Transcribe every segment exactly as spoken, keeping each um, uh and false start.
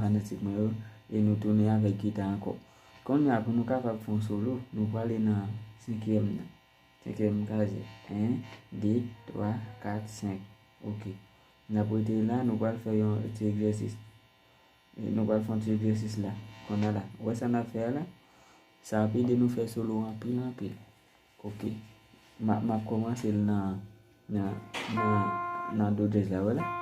Fanatik mwen yo, e nou tounen avèk gita ankò. Kounye a, pou nou kapab fè yon solo, nou prale nan senkyèm nan. Senkyèm kaze. En, de, twa, kat, senk. Oke. N ap rete la, nou pral fè yon ti egzèsis. E nou pral fè yon ti egzèsis la. Kounye a la. Ou wè sa n ap fè a la? Sa ap ede nou fè solo anpil, anpil. Oke. M a, m ap kòmanse l nan, nan, nan, nan do dyèz la, wè la.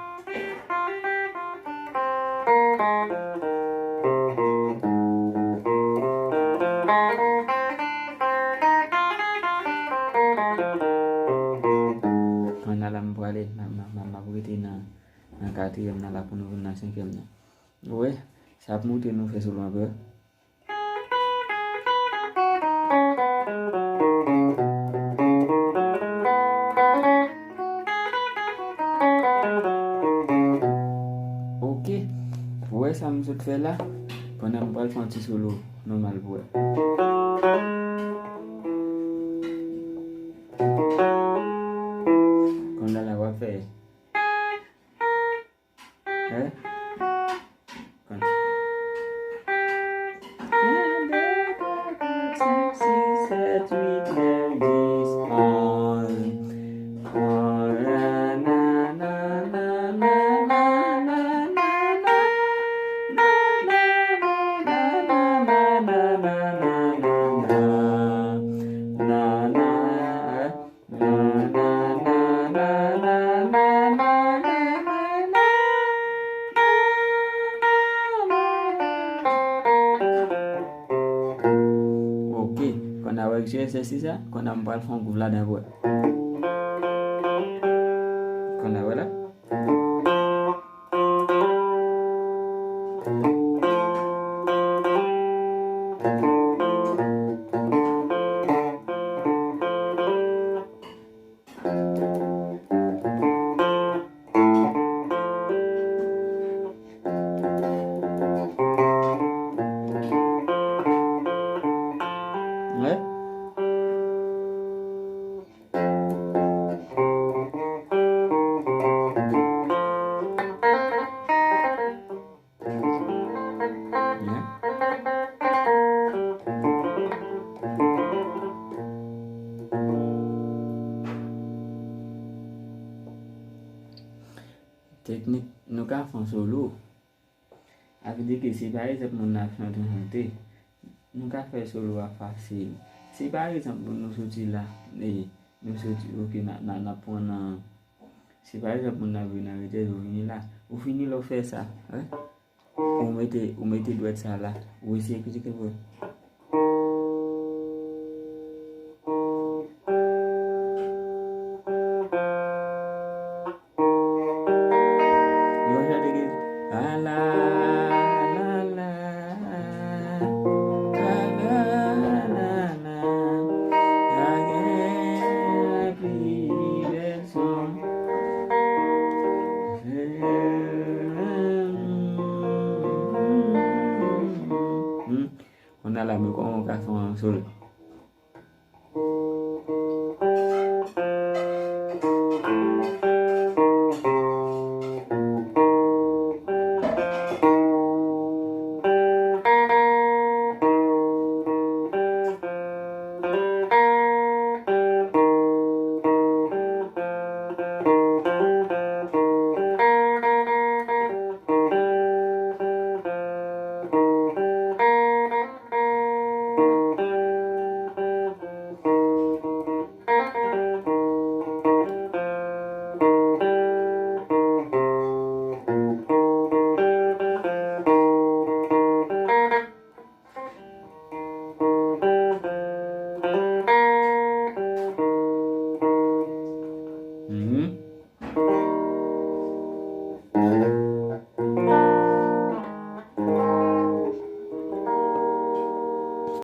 Kounye a la, m prale, m a, m a, m a, m ap rete nan, nan katriyèm nan la pou nou vin nan senkyèm nan. Ou wè, sa ap montre nou fè solo anpil. Oke. Ou wè sa m sot fè la? Pandan m pral fè yon ti solo nòmal pou wè. Kounye a la w ap fè. Hein? Konn. Ok, kounye a w ap jwe egzèsis sa, kounye a m pral fè yon gwouv ladan pou wè. Kounye a wè la. Wè. Teknik, nou ka fè yon solo. Sa vle di ke si pa egzanp moun nan ap chante yon chante, nou ka fè solo a fasil. Si pa egzanp moun nou soti la, e nou soti, ok, n a, n a, n ap pran nan, si pa egzanp moun nan vin nan retèz, ou vini la, ou fini lè w fè sa, wi. Ou mete, ou mete dwèt sa la, ou eseye kritike pou wè. Yo chante ki, ala, ala, ala, ala, ala, pa gen pli bèl son. Hmm. Kounye a la, men kòman w ka fè yon solo.